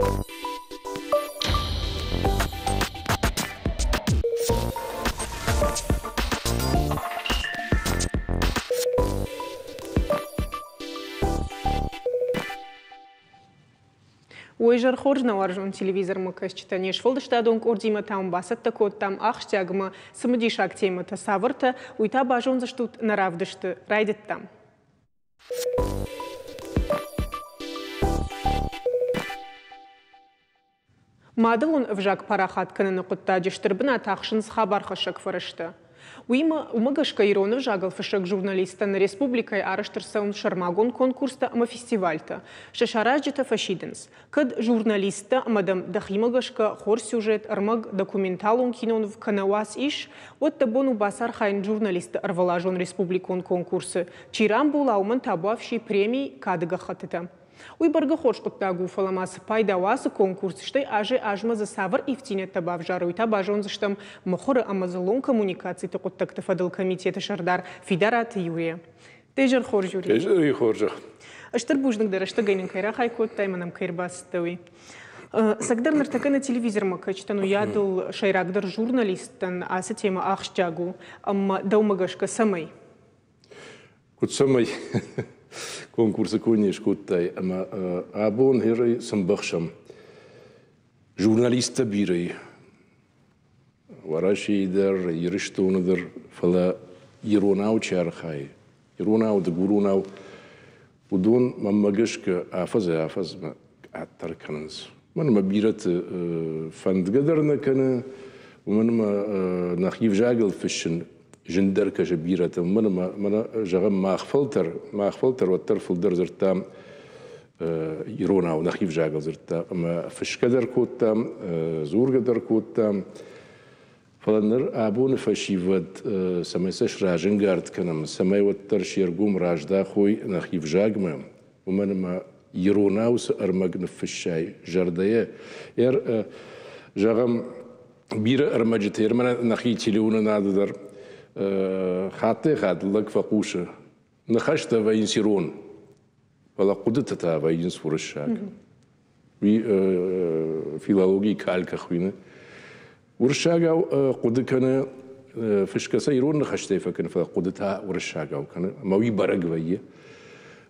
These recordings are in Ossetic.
Уой изӕр хорз нӕ уарзон телевизормӕ кӕсджытӕ не сфӕлдыстадон къордимӕ та уын бацӕттӕ кодтам ахсджиаг ӕмӕ цымыдисаг темӕтӕ. Цавӕртӕ, уый та базондзыстут нӕ равдысты. Райдыдтам. Мадӕлон ӕвзаг парахат кӕныны хъуыддаджы стыр бынат ахсынц хабархӕссӕг фӕрӕзтӕ. Уыимӕ, уымӕ гӕсгӕ ирон ӕвзагыл фыссӕг журналисттӕн нӕ республикӕйы арӕзт ӕрцӕуынц сӕрмагонд конкурстӕ ӕмӕ фестивальтӕ. Сӕ саразджытӕ фӕсидынц, кӕд журналисттӕ ӕмӕ дӕм дӕхимӕ гӕсгӕ хорз сюжет, ӕрмӕг, документалон киноныв кӕнӕ уац ис, уӕд дӕ бон у бацархайын журналистты ӕрвылазон республикон конкурсы. Чи рамбула, уымӕн табуафси преми кады гӕххӕттытӕ. Уый бӕргӕ хорз хъуыддаг у, фӕлӕ ма цы пайда у ацы конкурс, стӕй азӕй-азмӕ дзы цавӕр ивддзинӕдтӕ бавзары, уый та базондзыстӕм мыхуыры ӕмӕ дзыллон коммуникациты хъуыддӕгты фӕдыл комитеты сӕрдар Фидараты Юрийӕ. Де изӕр хорз, Юрий. Изӕры хорзӕх. Стыр бузныг дӕ рӕстӕгӕй нын кӕй рахай кодтай ӕмӕ нӕм кӕй ӕрбацыдтӕ, уый. Цӕгдӕр ныртӕккӕ нӕ телевизормӕ кӕсджытӕн уыйадыл сӕйрагдӕр журналисттӕн ацы темӕ ахсджиаг у, ӕмӕ дӕумӕ гӕсгӕ цӕмӕй? Куыд цӕмӕй конкурсы кой не скодтай, ӕмӕ абон херӕй сӕмбӕхсӕм. Журналисттӕ бирӕ Уӕрӕсейы дӕр, Ирыстоны дӕр, фӕлӕ иронау чи архайы, иронау, дыгуронау, уыдон, мӕнмӕ гӕсгӕ, афӕдзӕй-афӕдзмӕ къаддӕр кӕнынц. Уымӕн ӕмӕ бирӕты фӕндгӕ дӕр нӕ кӕны, уымӕн ӕмӕ нӕхи взагыл фыссын зындӕр кӕсы бирӕтӕм. Уымӕн ӕмӕ, мӕнӕ, зӕгъӕм, мах фӕлтӕр уӕддӕр фылдӕр дзырдтам иронау, нӕхи взагыл дзырдтам ӕмӕ фысгӕ дӕр кодтам, дзургӕ дӕр кодтам. Фӕлӕ ныр абоны фӕсивӕд, цӕмӕй сӕ сразӕнгард кӕнӕм, цӕмӕй уӕддӕр се ргом раздахой нӕхи взагмӕ, уымӕн ӕмӕ иронау цы ӕрмӕг ныффыссай зӕрдӕйӕ, зӕгъӕм, бирӕ ӕрмӕджытӕ, ӕрмӕ нӕхи телеуынынады дӕр хаттӕй-хатт лӕг фӕхъусы, ныхӕстӕ вӕййынц ирон, фӕлӕ хъуыдытӕ та вӕййынц уырыссаг. Уый филологийы калькӕ хуыйны. Уырыссагау хъуыды кӕны, фысгӕ сӕ ирон ныхӕстӕй фӕкӕны, фӕлӕ хъуыды та уырыссагау кӕны, ӕмӕ уый бӕрӕг вӕййы.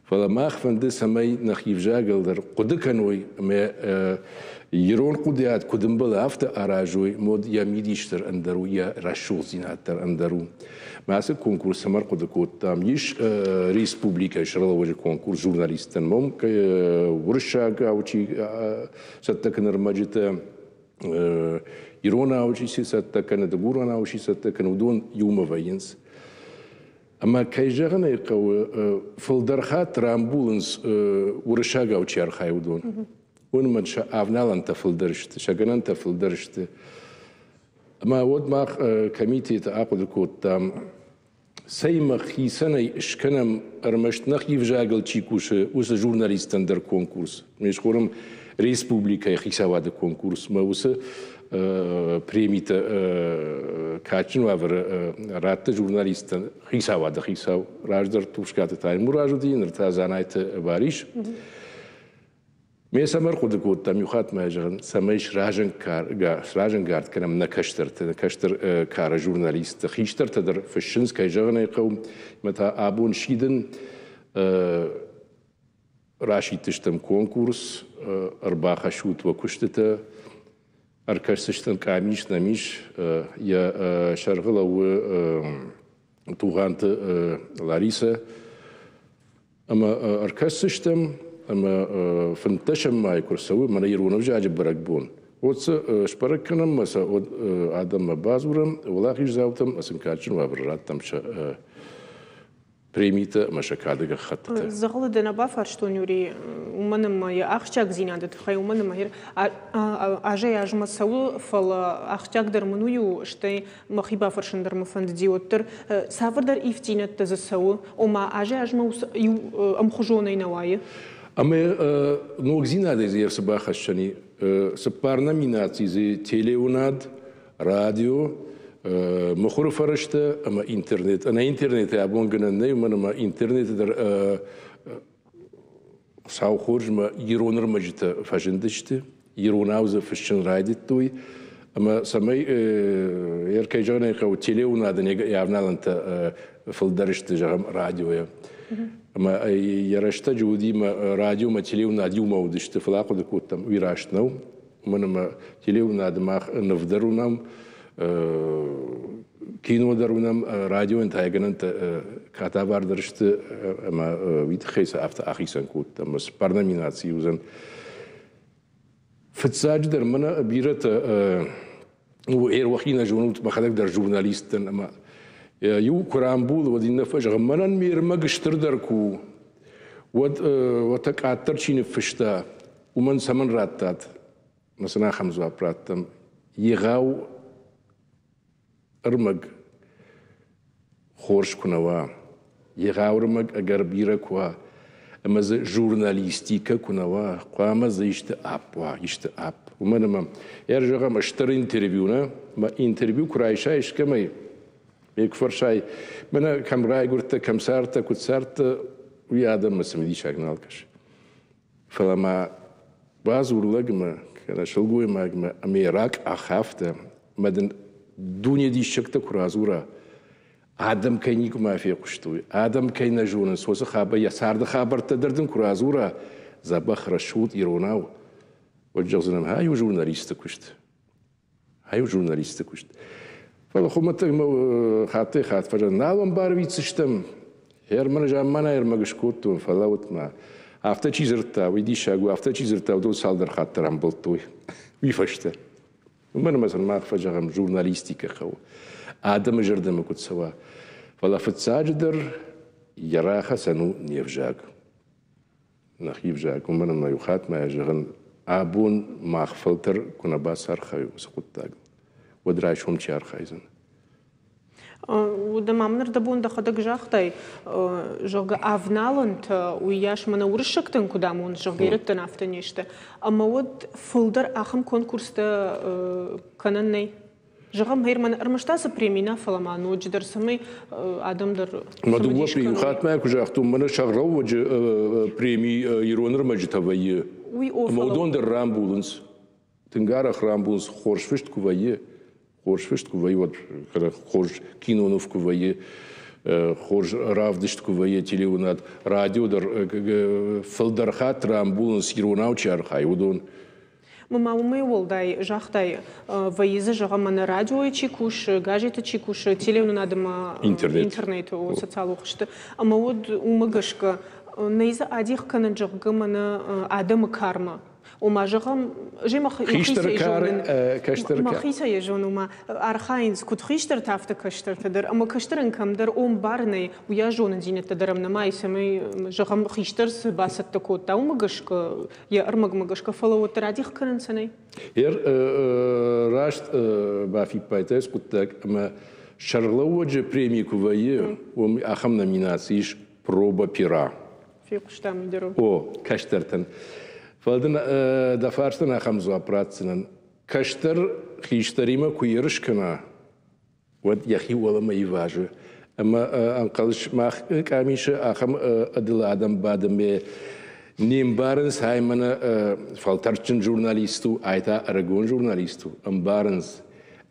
Фӕлӕ мах фӕнды, цӕмӕй нӕхи взагыл дӕр хъуыды кӕной ӕмӕ ирон хъуыдыйад куыд ӕмбӕлы, афтӕ аразой, мод йӕ мидис дӕр ӕндӕр у, йӕ рӕсугъддзинад дӕр ӕндӕр у. Мӕ ацы конкурс цӕмӕ ӕрхъуыды кодтам, ис республикӕйы сӕргълӕууӕджы конкурс журналисттӕн, мом уырыссагау чи цӕттӕ кӕны ӕрмӕджытӕ, иронау чи цӕттӕ кӕны, дыгуронау чи цӕттӕ кӕны, уыдон иумӕ вӕййынц. Ӕмӕ кӕй зӕгъын ӕй хъӕуы, фылдӕр хатт рамбулынц уырыссагау чи архайы, уыдон. Уымӕн сӕ авналӕнтӕ фылдӕр сты, сӕ гӕнӕнтӕ фылдӕр сты. Ӕмӕ уӕд мах комитеты ахъуыды кодтам, цӕй-ма хицӕнӕй скӕнӕм ӕрмӕст нӕхи взагыл чи кусы, уыцы журналисттӕн дӕр конкурс. Ме схонӕм республикӕйы хицауады конкурсмӕ уыцы премитӕ кадджын уавӕры радты журналисттӕн хицауады хицау. Раздӕр Тускъаты Таймураз уыди, ныр та Дзанайты Барис. Ме цӕмӕ ӕрхъуыды кодтам иу хатт ма зӕгъын, цӕмӕй сразӕнгард кӕнӕм нӕ кӕстӕрты, нӕ кӕстӕр кары журналистты. Хистӕртӕ дӕр фыссынц, кӕй зӕгъын ӕй хъӕуы, ӕмӕ та абон сидын расидтыстӕм конкурс, ӕрбахӕссут уӕ куыстытӕ, ӕркӕсдзыстӕм къамис нӕм ис, йӕ сӕргъы лӕууы Тугъанты Ларисӕ. Ӕмӕ ӕркӕсдзыстӕм, ӕмӕ 15 майы куы рцӕуы мӕнӕ ирон ӕвзаджы бӕрӕгбон, уӕд сӕ сбӕрӕг кӕнӕм ӕмӕ сӕ уӕд адӕммӕ бадзурӕм, уӕлахиздзаутӕм ӕмӕ сын кадджын уавӕры раттӕм сӕ премитӕ ӕмӕ сӕ кады гӕххӕттытӕ. Дзӕгъӕлы дӕ нӕ бафарстон, Юрий, уымӕн ӕмӕ йӕ ахсджиагдзинады тыххӕй, уымӕн ӕмӕ азӕй-азмӕ цӕуы, фӕлӕ ахсджиагдӕр мын уый у, стӕй мӕхи бафӕрсын дӕр мӕ фӕндыди, уӕддӕр цавӕрдӕр ивддзинӕдтӕ дзы цӕуы, ома азӕй-азмӕ иу ӕмхуызонӕй нӕ уайы? Ӕмӕ ногдзинадӕй дзы цы бахӕссӕн и? Цыппар номинаци дзы телеуынад, радио, мыхуыры фӕрӕзтӕ ӕмӕ интернет. Ӕнӕ интернетӕй абон гӕнӕн нӕй, уымӕн ӕмӕ интернеты дӕр Хуыцау хорз ӕмӕ ирон ӕрмӕджытӕ фӕзындысты. Иронау дзы фыссын райдыдтой. Ӕмӕ цӕмӕй кӕй зӕгъын ӕй хъӕуы, телеуынады йӕ авналӕнтӕ фылдӕр сты, зӕгъӕм, радиойӕ. Ӕмӕ йӕ рӕстӕджы уыди мӕ радио ӕмӕ телеуынад иумӕ уыдысты, фӕлӕ ахъуыды кодтам, уый раст нӕу. Уымӕн ӕмӕ телеуынады мах ныв дӕр уынӕм, кино дӕр уынӕм, радиойӕн та йӕ гӕнӕнтӕ катавардӕр сты ӕмӕ уый тыххӕй сӕ афтӕ ахицӕн кодтам. Цыппар номинацийы уыдзӕн. Фыццаджыдӕр мӕнӕ бирӕтӕ уӕхи нӕ зонут, мӕхӕдӕг дӕр журналист дӕн ӕмӕ иу куы рамбулы, уӕд иннӕ фӕзӕгъы, мӕнӕн ме рмӕг стырдӕр куы у, уӕд уӕдта къаддӕр чи ныффыста, уымӕн цӕмӕн радтат? Мӕ сын ахӕм дзуапп раттӕм. Егъау ӕрмӕг хорз куы нӕ уа, егъау ӕрмӕг ӕгӕр бирӕ куы уа, ӕмӕ дзы журналистикӕ куы нӕ уа, хъуамӕ дзы исты апп уа, исты апп. Уымӕн ӕмӕ, ӕрзӕгъӕм, стыр интервью нӕ, мӕ интервью куы райсай искӕмӕй, ме куы фӕрсай, мӕнӕ кӕм райгуырдтӕ, кӕм цардтӕ, куыд цардтӕ, уый адӕммӕ цымыдисаг нал кӕсы. Фӕлӕ ма бадзур лӕгмӕ, кӕнӕ сылгоймагмӕ ӕмӕ йӕ ракъах афтӕ, ӕмӕ дын дуне диссӕгтӕ куы радзура, адӕм кӕй никуыма фехъуыстой, адӕм кӕй нӕ зонынц, уыцы хабар, йӕ царды хабӕрттӕ дӕр дын куы радзура, дзӕбӕх рӕсугъд иронау, уӕд зӕгъдзынӕн, ай у журналисты куыст. Ай у журналисты куыст. Фӕлӕ хуымӕтӕгмӕ хаттӕй-хатт фӕзӕгъын, нал уӕм барвитдзыстӕм. Ӕрмӕн замманай ӕрмӕг скодтон, фӕлӕ ма. Афтӕ чи дзырдта, уый диссаг у, афтӕ чи дзырдта, уыдон цалдӕр хатты рамбылдтой. Уый фӕстӕ. Уымӕн ӕмӕ сын мах фӕзӕгъӕм, журналистикӕ хъӕуы. Адӕмы зӕрдӕмӕ куыд цӕуа. Фӕлӕ фыццаджыдӕр йӕ рахӕцӕн у не взаг. Нӕхи взаг, уымӕн ӕмӕ иу хатт ма йӕ зӕгъын, абон мах фӕлтӕр куы нӕ бацархайой уыцы хъуыддагыл, уӕд райсом чи архайдзӕн? Уӕдӕ ма мын ӕрдӕбон дӕхӕдӕг загътай, зӕгъгӕ, авналӕнтӕ уыйас мӕнӕ уырыссӕгтӕн куыд амонынц, зӕгъгӕ, ирӕттӕн афтӕ не сты. Ӕмӕ уӕд фылдӕр ахӕм конкурстӕ кӕнӕн нӕй? Зӕгъӕм, Герман ӕрмӕст ацы преми нӕ, фӕлӕ ма ноджыдӕр цӕмӕй адӕм дӕр Мӕ дыууӕ иу хатт мӕ куы загътон, мӕнӕ сӕргълӕууӕджы преми ирон ӕрмӕджытӕ вӕййы. Уый о, Ӕмӕ уыдон дӕр рамбулынц. Тынг арӕх рамбулынц, хорз фыст куы вӕййы, хорз фыст куы вӕййы, уӕд хорз киноныв куы вӕййы, хорз равдыст куы вӕййы телеуынад, радио дӕр фылдӕр хатт рамбулынц, иронау чи архайы, уыдон. Ма уымӕй уӕлдай загътай, вӕййы дзы, зӕгъӕм, мӕнӕ радиойы чи кусы, газеты чи кусы, телеуынынады ма интернеты социалон хызты. Ӕмӕ уӕд уымӕ гӕсгӕ нӕй дзы адих кӕнын, зӕгъгӕ, мӕнӕ адӕмы кармӕ. Ома, зӕгъӕм, мӕхицӕй зонын, ома архайынц куыд хистӕртӕ, афтӕ кӕстӕртӕ дӕр. Ӕмӕ кӕстӕрӕн кӕмдӕр омбар нӕй, уыйас зонындзинӕдтӕ дӕр ӕм нӕма и, цӕмӕй, зӕгъӕм, хистӕр цы бацӕттӕ кодта, уымӕ гӕсгӕ йӕ ӕрмӕгмӕ гӕсгӕ, фӕлӕ уӕддӕр адих кӕнын цӕнӕй? Раст бафиппайдтай хъуыддаг, ӕмӕ сӕргълӕууӕджы преми куы вӕййы, уым ахӕм номинаци ис «Проба пера». Фехъуыстам дӕр. О, кӕстӕртӕн. Фӕлӕ дын дӕ фарстӕн ахӕм дзуапп ратдзынӕн. Кӕстӕр хистӕримӕ куы ерыс кӕна, уӕд йӕхи уӕлӕмӕ ивазы. Ӕмӕ ӕнхъӕлыс, мах къамисы ахӕм ӕдылы адӕм бады ме не мбарынц, ай мӕнӕ фӕлтӕрдджын журналист у, ай та ӕрыгон журналист у, ӕмбарынц.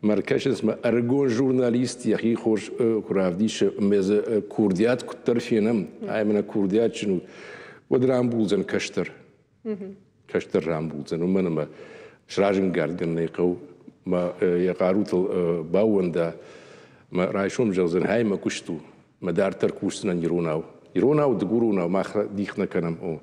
Мӕ ӕркӕсынц, мӕ ӕрыгон журналист йӕхи хорз куы равдисы, ӕмӕ дзы курдиат куыддӕр фенӕм, ай мӕнӕ курдиатджын у, уӕд рамбулдзӕн кӕстӕр. Кӕстӕр рамбулдзӕн, уымӕн ӕмӕ сразӕнгардгӕнӕн ӕй хъӕуы, мӕ йӕ хъарутыл баууӕнда, мӕ райсом зӕгъдзӕн, ай мӕ куыст у, мӕ дарддӕр кусдзынӕн иронау. Иронау, дыгуронау мах дих нӕ кӕнӕм. О.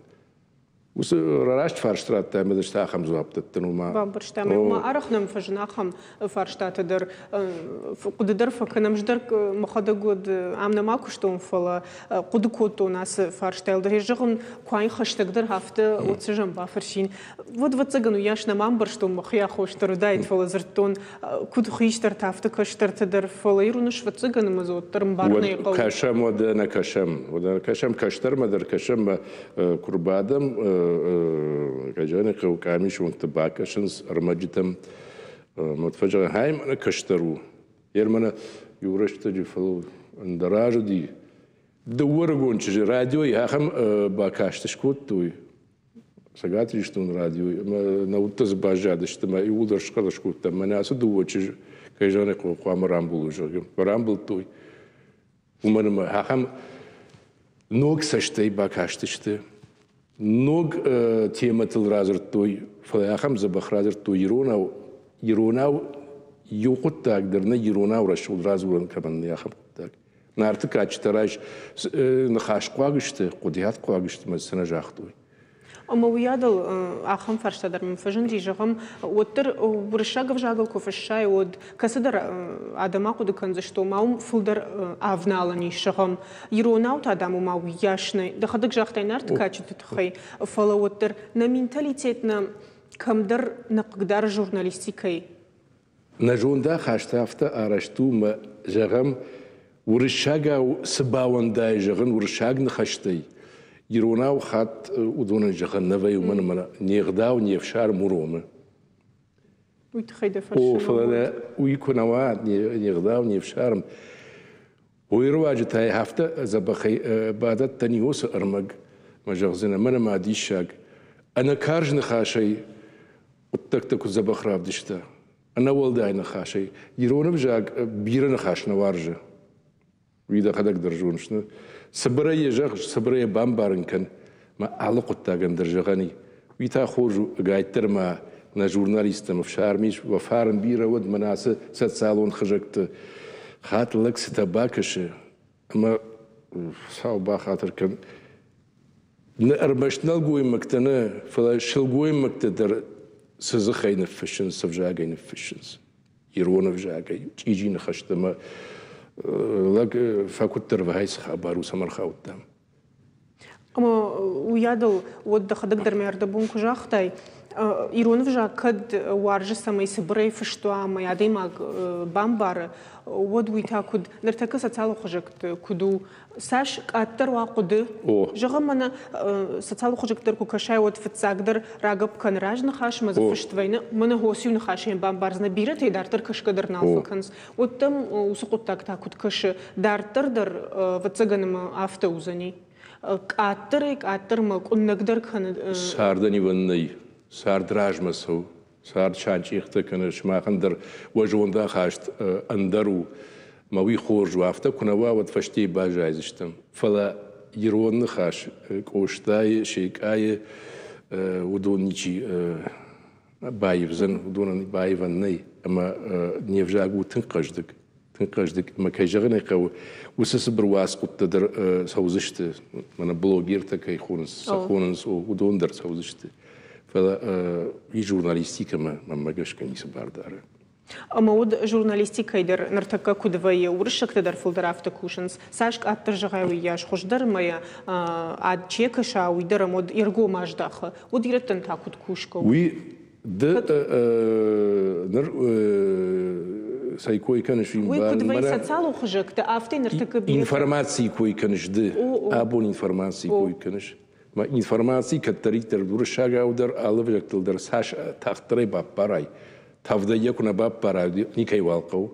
Уыцы раст фарст радта ӕмӕ дзы ахӕм дзуапп дӕттын, ома. Бамбӕрстам, ома арӕх нӕм фӕзыны ахӕм фарстатӕ дӕр, хъуыды дӕр фӕкӕнӕм. Ӕз дӕр мӕхӕдӕг уӕд ам нӕма куыстон, фӕлӕ хъуыды кодтон ацы фарстайыл дӕр. Зӕгъын, куы ай хӕстӕгдӕр, афтӕ уыцы бафӕрсин. Уӕд, ӕвӕццӕгӕн, уыйас нӕма ӕмбӕрстон, мӕхи аххос дӕр уыдаид, фӕлӕ дзырдтон, куыд хистӕртӕ, афтӕ кӕстӕртӕ дӕр, фӕлӕ ирон ӕвӕццӕгӕн ӕмӕ дзы уӕддӕр ӕмбарын ӕй хъӕуы. Кӕсӕм, уӕдӕ нӕ кӕсӕм. Уӕдӕ кӕсӕм, кӕстӕрмӕ дӕр кӕсӕм, куы рбадӕм, Гӕджаны хъӕуы къамисы уӕнгтӕ бакӕсынц ӕрмӕджытӕм. Мӕ фӕзӕгъын, хай мӕнӕ кӕстӕр у. Ер мӕнӕ иу рӕстӕджы фӕлӕ ӕндӕр азыди. Дыууӕ рыгон чызджы радиойы ахӕм бакаст скодтой. Цӕгат Ирыстоны радиойы ӕмӕ нӕ удтӕ дзы баззадысты ӕмӕ иууылдӕр схъӕлӕс кодтам. Мӕнӕ ацы дыууӕ чызджы, кӕй зӕгъын ӕй хъӕуы, хъуамӕ рамбулой, зӕгъгӕ. Рамбылдтой. Уымӕн ӕмӕ ахӕм ног цӕстӕй бакастысты, ног темӕтыл радзырдтой, фӕлӕ ахӕм дзӕбӕх радзырдтой иронау. Иронау иу хъуыддаг дӕр нӕ иронау рӕсугъд радзурӕн кӕмӕн нӕй, ахӕм хъуыддаг. Нарты кадджытӕ райс ныхасхъуаг сты, хъуыдиатхъуаг сты мӕ цы нӕ загътой. Ӕмӕ уыйадыл ахӕм фарста дӕр мӕм фӕзынди, зӕгъӕм, уӕддӕр уырыссаг ӕвзагыл куы фыссай, уӕд кӕцыдӕр адӕм ахъуыды кӕндзысты, ома уым фылдӕр авналӕн ис, зӕгъӕм, иронау та, дам, ома уыйас нӕй. Дӕхӕдӕг загътай Нарты кадджыты тыххӕй, фӕлӕ уӕддӕр нӕ менталитет нӕ кӕмдӕр нӕ хъыгдары журналистикӕйы. Нӕ зондахаст афтӕ арӕзт у, мӕ, зӕгъӕм, уырыссагау цы бауӕндай зӕгъын уырыссаг ныхӕстӕй, иронау хатт уыдонӕн зӕгъӕн нӕ вӕййы, уымӕн ӕмӕ не гъдау, не фсарм уромы. Уый тыххӕй дӕ фӕрсын. О, фӕлӕ нӕ уый куы нӕ уа, не гъдау, не фсарм, уый руаджы та афтӕ дзӕбӕхӕй бадӕттӕн уыцы ӕрмӕг, мӕ зӕгъдзынӕ, мӕнӕ ма диссаг, ӕнӕкарз ныхасӕй хъуыддӕгтӕ куыд дзӕбӕх равдыста. Ӕнӕуӕлдай ныхасӕй ирон ӕвзаг бирӕ ныхас нӕ уарзы. Уый дӕхӕдӕг дӕр зоныс. Цыбырӕй йӕ зӕгъ, цыбырӕй йӕ бамбарын кӕн, мӕ алы хъуыддагӕн дӕр зӕгъӕн и. Уый та хорз у, ӕгайтдӕр ма нӕ журналисттӕм ӕфсарм ис, уӕ фарн бирӕ уӕд мӕнӕ ацы социалон хызӕгты хатт лӕг цытӕ бакӕсы, ӕмӕ сау бахатыр кӕн, ӕрмӕст нӕлгоймӕгтӕ нӕ, фӕлӕ сылгоймӕгтӕ дӕр цы дзыхӕй ныффыссынц, цы взагӕй ныффыссынц. Ирон ӕвзагӕй чъизи ныхӕстӕ ӕмӕ лӕг фӕкуыддӕр вӕййы, цы хабар у, цӕмӕ ӕрхаудтам. Ӕмӕ уыйадыл уӕд дӕхӕдӕг дӕр мӕ ӕрдӕбон куы загътай, ирон ӕвзаг кӕд уарзы, цӕмӕй цыбырӕй фыст уа ӕмӕ адӕймаг бамбары, уӕд уый та куыд, ныртӕккӕ социалон хызӕгты куыд у, цас къаддӕр уа хъуыды. Зӕгъӕм, мӕнӕ социалон хызӕгты дӕр куы кӕсай, уӕд фыццагдӕр рагӕпп кӕны разныхасмӕ, дзы фыст вӕйны, мӕнӕ хосы иу ныхасӕй бамбардзынӕ, бирӕтӕй дарддӕр кӕсгӕ дӕр нал фӕкӕнынц. Уӕд дӕм уыцы хъуыддаг та куыд кӕсы? Дарддӕр дӕр, ӕвӕццӕгӕн, ӕмӕ афтӕ уыдзӕни. Къаддӕрӕй-къаддӕрмӕ къуындӕгдӕр кӕны. Цардӕн ивӕн нӕй. Цард размӕ цӕуы. Цард санчъехтӕ кӕны, сымахӕн дӕр уӕ зондахаст ӕндӕр у. Мӕ уый хорз у, афтӕ куы нӕ уа, уӕд фӕстейы баззайдзыстӕм. Фӕлӕ ирон ныхас Къостайы, Секъайы уыдон ничи баивдзӕн, уыдонӕн баивӕн нӕй. Ӕмӕ не взаг у тынг хъӕздыг. Тынг хъӕздыг ӕмӕ, кӕй зӕгъын ӕй хъӕуы, уыцы цыбыр уацхъуыдтӕ дӕр цӕудзысты. Мӕнӕ блогертӕ кӕй хонынц, сӕ хонынц, уыдон дӕр цӕудзысты. Фӕлӕ и журналистикӕмӕ, мӕнмӕ гӕсгӕ, ницы бар дары. Ӕмӕ уӕд журналистикӕйы дӕр ныртӕккӕ куыд вӕййы, уырыссӕгтӕ дӕр фылдӕр афтӕ кусынц. Цас къаддӕр зӕгъай, уыйас хуыздӕр ӕмӕ йӕ ад чи кӕса, уый дӕр ӕм уӕд йе ргом аздахы. Уӕд ирӕттӕн та куыд кусгӕ у? Уый ды ныр цӕй кой кӕныс? Уый куыд вӕййы социалон хызӕгты, афтӕ ныртӕккӕ бирӕ Информацийы кой кӕныс ды. Абон информацийы кой кӕныс. Информаци кӕддӕриддӕр уырыссагау дӕр, алы ӕвзӕгтыл дӕр цас тагъддӕрӕй баппарай, тӕвдӕй йӕ куы нӕ баппарай, никӕй уал хъӕуы.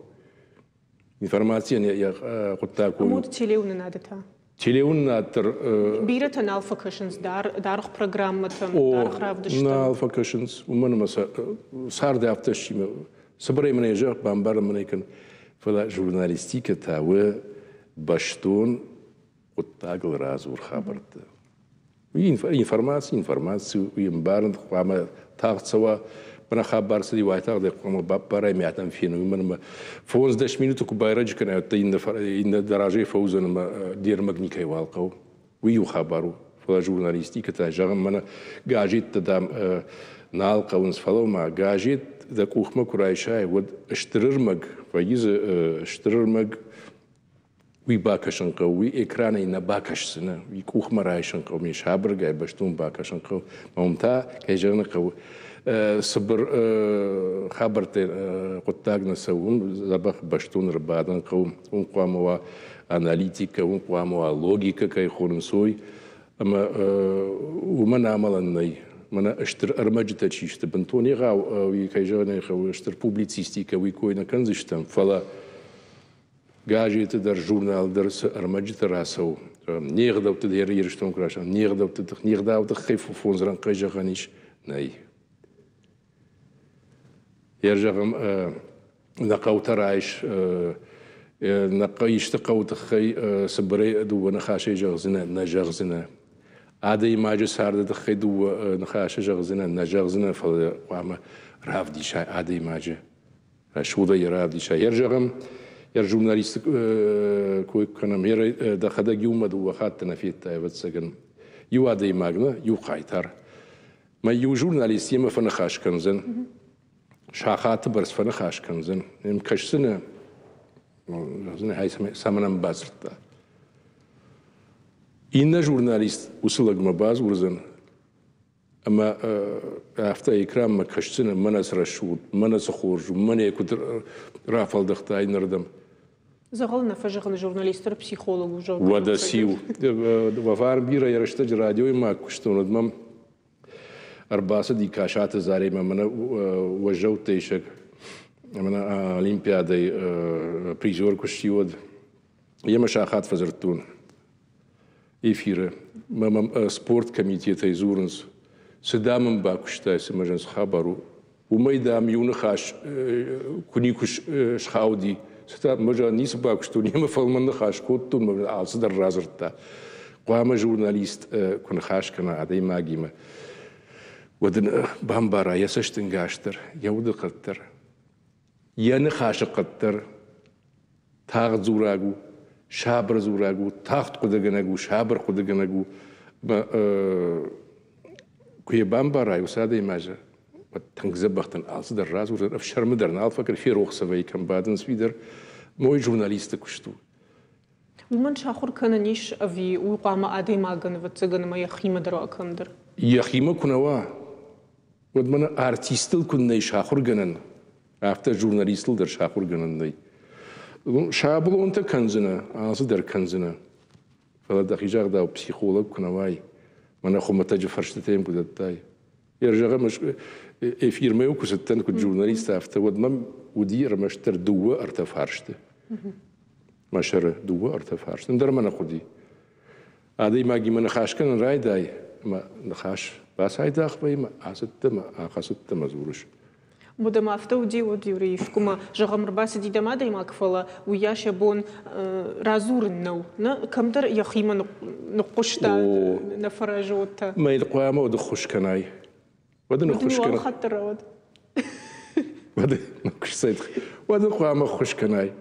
Информацийӕн йӕ хъуыддаг у. Ӕмӕ телеуынынады та? Телеуынынад дӕр... Бирӕтӕ нал фӕкӕсынц даргъ программӕтӕм, даргъ равдысттӕм. Нал фӕкӕсынц, уымӕн ӕмӕ сӕ царды афтӕ сси. Цыбырӕй мын ӕй зӕгъ, бамбарын мын ӕй кӕн. Фӕлӕ журналистикӕ та у бӕстон хъуыддагыл радзур хабӕрттӕ. Информаци, информаци, уый ӕмбарын хъуамӕ тагъд цӕуа, мӕнӕ хабар цыди, уайтагъд ӕй хъуамӕ баппарай, мӕ адӕм феной, уымӕн ӕмӕ 5-10 минуты куы байрӕджы кӕнай, уӕд иннӕ дӕ разӕй фӕуыдзӕн ӕмӕ де рмӕг никӕй уал хъӕуы. Уый иу хабар у. Фӕлӕ журналистикӕ та, зӕгъӕм, мӕнӕ газеттӕ, дам, нал хъӕуынц, фӕлӕ ма газет дӕ къухмӕ куы райсай, уӕд стыр ӕрмӕг, вӕййы дзы стыр ӕрмӕг, уый бакӕсын хъӕуы, уый экранӕй нӕ бакӕсдзынӕ, уый къухмӕ райсын хъӕуы, ме сабыргай бӕстон бакӕсын хъӕуы. Уым та, кӕй зӕгъын хъӕуы, цыбыр хабӕрттӕ хъуыддаг нӕ цӕуы, уым дзӕбӕх бӕстон ӕрбадын хъӕуы, уым хъуамӕ уа аналитикӕ, уым хъуамӕ уа логикӕ, кӕй хонынц, уый. Ӕмӕ уымӕн амӕлӕн нӕй. Мӕнӕ стыр ӕрмӕджытӕ чи сты, бынтон егъау, уый, кӕй зӕгъын ӕй хъӕуы, стыр публицистикӕ, уый кой нӕ кӕндзыстӕм, фӕлӕ. Газеты дӕр, журнал дӕр цы ӕрмӕджытӕ рацӕуы, не гъдӕутты дӕр Ирыстон куы рацӕуы, не гъдӕутты тых, не гъдауы тыххӕй фондз рӕнхъӕй зӕгъӕн ис? Нӕй. Йӕ зӕгъӕм, нӕ хъӕутӕ райс, нӕ исты хъӕуы тыххӕй цыбырӕй дыууӕ ныхасӕй зӕгъдзынӕ, нӕ зӕгъдзынӕ. Адӕймаджы царды тыххӕй дыууӕ ныхасы зӕгъдзынӕ, нӕ зӕгъдзынӕ, фӕлӕ хъуамӕ равдисай адӕймаджы рӕсугъдӕй йӕ равдисай. Йӕ зӕгъӕм, йӕ журналисты кой кӕнӕм, йӕ дӕхӕдӕг иумӕ дыууӕ хатты нӕ федтай, ӕвӕццӕгӕн. Иу адӕймаг нӕ, иу хъайтар. Мӕ иу журналист йемӕ фӕныхас кӕндзӕн, сахаты бӕрц фӕныхас кӕндзӕн, йӕм кӕсдзынӕ, цӕмӕн ӕм бадзырдта. Иннӕ журналист уыцы лӕгмӕ бадзурдзӕн, ӕмӕ афтӕ экранмӕ кӕсдзынӕ, мӕнӕ цы рӕсугъд, мӕнӕ цы хорз у, мӕнӕ куыд рафӕлдӕхта иннӕрдӕм. Дзӕгъӕл нӕ фӕзӕгъын, журналист дӕр психолог у, зӕгъгӕ. Уӕдӕ циу. Уӕ бирӕ рӕстӕджы радиойы ма куыстон, уӕд мӕм ӕрбацыди Касаты Заремӕ мӕнӕ уӕззӕуттӕ исӕг мӕнӕ Олимпиадӕйы призер куы сси, уӕд йемӕ сахат фӕдзырдтон эфиры. Мӕ мӕм спорткомитетӕй дзурынц, цы дам ын бакуыстай, цы мӕ зын цы хабар у. Уымӕй, дам, иу ныхас куы никуы схауди. Цытӕ, мӕ ницы бакуыстон, йемӕ фӕлмӕн ныхас кодтон, мӕ алцыдӕр радзырдта. Хъуамӕ журналист куы ныхас кӕна адӕймагимӕ, уӕд ын бамбара йӕ цӕстӕнгас дӕр, йӕ удыхъӕд дӕр, йӕ ныхасы хъӕд дӕр. Тагъд дзураг у, сабыр дзураг у, тагъд хъуыдыгӕнӕг у, сабыр хъуыдыгӕнӕг у. Куы йӕ бамбарай уыцы адӕймаджы, уӕд тынг дзӕбӕх дын алцыдӕр радзурдзӕн, ӕфсӕрмы дӕр нал фӕкӕн, ферох сӕ вӕййы, кӕм бадынц, уый дӕр. Мой журналисты куыст у. Уымӕн сахуыр кӕнӕн ис ӕви уый хъуамӕ адӕймагӕн, ӕвӕццӕгӕн, ӕмӕ йӕхимӕ дӕр уа кӕмдӕр? Йӕхимӕ куы нӕ уа, уӕд мӕнӕ артистыл куыннӕ ис ахуыргӕнӕн, афтӕ журналистыл дӕр сахуыргӕнӕн нӕй. Шаблонтӕ кӕндзынӕ, алцыдӕр кӕндзынӕ, фӕлӕ дӕхи загъдау психолог куы нӕ уай, мӕнӕ хуымӕтӕджы фӕрстытӕ йӕм куы дӕттай. Йӕ зӕгъӕм, эфирмӕ куы цыдтӕн, куыд журналист, афтӕ, уӕд мӕм уыди ӕрмӕстдӕр дыууӕ-ӕртӕ фарсты. Мӕ сӕры дыууӕ-ӕртӕ фарсты. Ӕндӕр мӕ нӕ хъуыди. Адӕймагимӕ ныхас кӕнын райдай, ӕмӕ ныхас бацайдагъ вӕййы ӕмӕ ацыдтӕ ӕмӕ ахӕцыдтӕ ӕмӕ дзурыс. Уӕдӕ афтӕ уыди, уӕд Юрий искуы зӕгъӕм, ӕрбацыди дӕм адӕймаг, фӕлӕ уыйас йӕ бон радзурын нӕу. Нӕ, кӕмдӕр йӕхимӕ ныхъхъуыста, нӕ фӕразы уӕд та. Мӕ хъуамӕ уӕд ӕххуыс кӕнай. Уӕд ын ӕххуыс кӕнай. Хатт дӕр рауад. Уӕд уӕд ын хъуамӕ ӕххуыс кӕнай.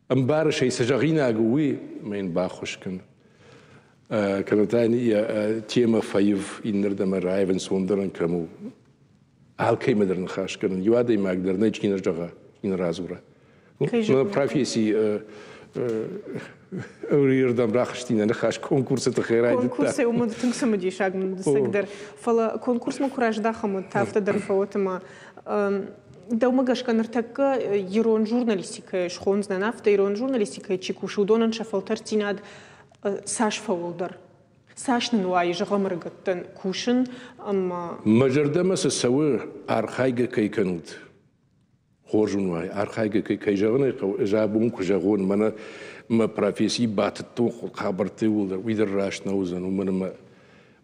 Ӕмбарыс ӕй, цы зӕгъинаг у, уый, ӕмӕ йын баххуыс кӕн. Кӕнӕ та йын йӕ темӕ фӕив, иннӕрдӕм раив, ӕнцондӕр ын кӕм у. Алкӕимӕ дӕр ныхас кӕнын. Иу адӕймаг дӕр нӕ чи нӕ зӕгъа, чи нӕ радзура. Професси ӕрдӕм рахызти нӕ ныхас конкурсы тыххӕй райдыдта. Конкурсӕй уымӕн тынг цымыдисаг мын дӕр. Фӕлӕ конкурсмӕ куы раздӕхӕм, уӕд та афтӕ дӕр фӕуӕт ӕмӕ дӕумӕ гӕсгӕ ныртӕккӕ ирон журналистикӕйы схондзынӕн, афтӕ ирон журналистикӕйы чи кусы, уыдонӕн сӕ фӕлтӕрддзинад цас фӕуылдӕр? Цас нын уайы, зӕгъӕм, ӕрыгӕттӕн кусын ӕмӕ... Мӕ зӕрдӕмӕ цы цӕуы, архайгӕ кӕй кӕнут, хорз уын уай, архайгӕ кӕй, кӕй зӕгъын ӕй хъӕуы, ӕз абон куы зӕгъон, мӕнӕ мӕ професси батыдтон хабӕртты иууылдӕр, уый дӕр раст нӕ уыдзӕн, уымӕн ӕмӕ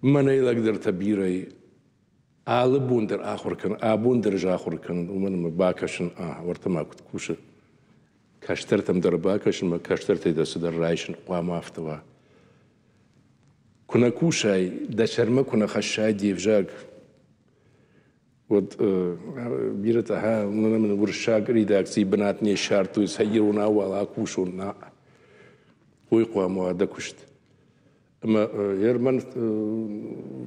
мӕнӕй лӕгдӕртӕ бирӕ и. Алы бон дӕр ахуыр кӕнын, абон дӕр ӕз ахуыр кӕнын, уымӕн ӕмӕ бакӕсын, а, уӕртӕ ма куыд кусы. Кӕстӕртӕм дӕр бакӕсын мӕ кӕстӕртӕй дӕр цыдӕр райсын хъуамӕ афтӕ уа. Куы нӕ кусай, дӕ сӕрмӕ куы нӕ хӕссай де взаг, уӕд бирӕтӕ мын уырыссаг редакцийы бынат не ссардтой, сӕ иронау уал акусон, на. Уый хъуамӕ уа дӕ куыст. Ӕмӕ Ерман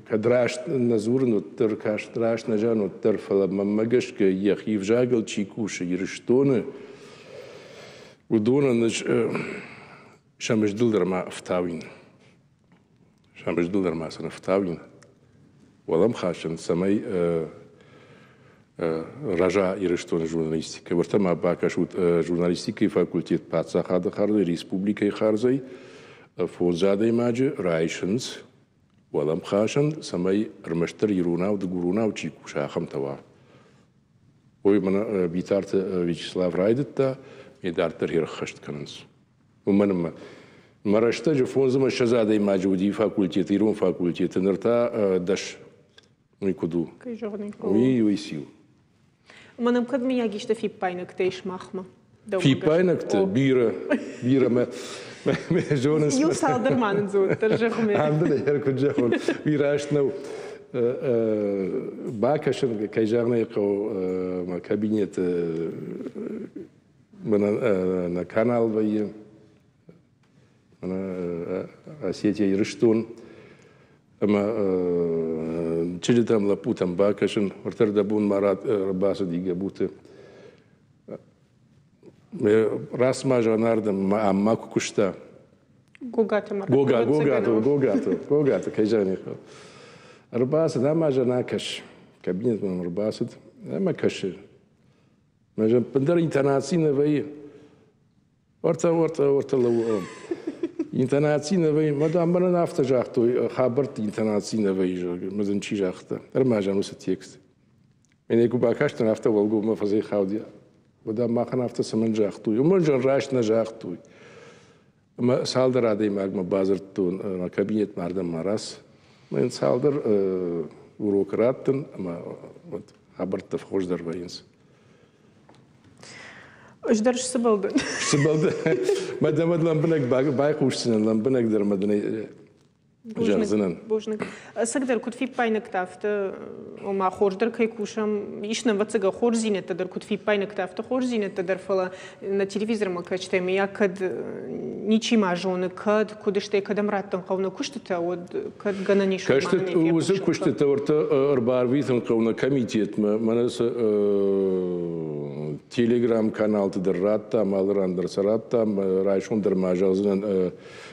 кӕд раст нӕ дзурын, уӕддӕр каст раст нӕ зӕгъын, уӕддӕр, фӕлӕ мӕнмӕ гӕсгӕ йӕхи взагыл чи кусы Ирыстоны, уыдонӕн ӕз сӕ мыздыл дӕр ма ӕфтауин. Сӕ мыздыл дӕр ма сын ӕфтауин. Уӕлӕмхасӕн, цӕмӕй рӕза Ирыстоны журналистикӕ. Уӕртӕ ма бакӕсут журналистикӕйы факультет паддзахады хардзӕй, республикӕйы хардзӕй фондз адӕймаджы райсынц уӕлӕмхасӕн, цӕмӕй ӕрмӕстдӕр иронау, дыгуронау чи куса, ахӕмтӕ уа. Уый мӕнӕ Битарты Вячеслав райдыдта. Йе дарддӕр ӕххӕст кӕнынц. Уымӕн ӕмӕ мӕ рӕстӕджы 25 адӕймаджы уыди факультеты, ирон факультеты, ныр та 10. Уый куыд у? Кӕй зӕгъын ӕй хъӕуы. Уый циу. Ӕмӕ нӕм кӕд мыййаг исты фиппаинӕгтӕ ис махмӕ? Фиппаинӕгтӕ бирӕ, бирӕ мӕ зонынц. Иу цалдӕр ма нын дзы уӕддӕр зӕгъ. Ӕндӕр куыд зӕгъон, уый раст нӕу. Бакӕсын, кӕй зӕгъын ӕй хъӕуы, мӕ кабинеты мӕнӕ нӕ канал вӕййы, мӕнӕ Осетия Ирыстон. Ӕмӕ чызджытӕм, лӕппутӕм бакӕсын, ӕртӕрдӕбон ма ӕрбацыди Гӕбуты. Раст ма зӕгъын ардӕм, ам ма куы куыста. Гогаты Марат. Гогаты, Гогаты, Гогаты, кӕй зӕгъын хъӕуы. Ӕрбацыд, ӕмӕ зӕгъын акӕс. Кабинетмӕ ӕрбацыд, ӕмӕ кӕсы. Мӕ ӕппындӕр интонаци нӕ вӕййы. Ортӕ, ортӕ, ортӕ лӕууы. Интонаци нӕ вӕййы. Мадам, мӕнӕн афтӕ загътой, хабӕртты интонаци нӕ вӕййы, зӕгъгӕ, мӕ дзы чи загъта. Ӕрмӕзӕн уыцы текст. Мӕнӕ куы бакастӕн, афтӕ уӕлгоммӕ фӕцӕйхауди. Уӕдӕ махӕн афтӕ цӕмӕн загътой? Уымӕн зӕгъ раст нӕ загътой. Ӕмӕ цалдӕр адӕймагмӕ бадзырдтон, мӕ кабинетмӕ ардӕм ма рац. Мӕ йын цалдӕр урок раттын, ӕмӕ уӕд хабӕрттӕ фӕхуыздӕр вӕййынц. Ӕз дӕр сцыбӕл дӕн. Сцыбӕл дӕн. Мӕ дӕм лӕмбынӕг байхъусдзынӕн, лӕмбынӕгдӕр мӕ дын зӕгъдзынӕн. Бузныг. Ӕцӕгдӕр, куыд фиппайнӕгтӕ, афтӕ, ома хорз дӕр кӕй кусӕм, ис нӕм, ӕвӕццӕгӕн, хорздзинӕдтӕ дӕр, куыд фиппайнӕгтӕ, афтӕ хорздзинӕдтӕ дӕр, фӕлӕ нӕ телевизормӕ кӕсджытӕ, мыййаг, кӕд ничи ма зоны, кӕд, куыд стӕй кӕдӕм раттын хъӕуы нӕ куыстытӕ, уӕд кӕд гӕнӕн ис, Уыцы куыстытӕ уӕртӕ ӕрбарвитын хъӕуы нӕ комитетмӕ, мӕнӕ цы телеграм-каналты дӕр радтам, алы ран дӕр сӕ радтам, райсом дӕр ма зӕгъдзынӕн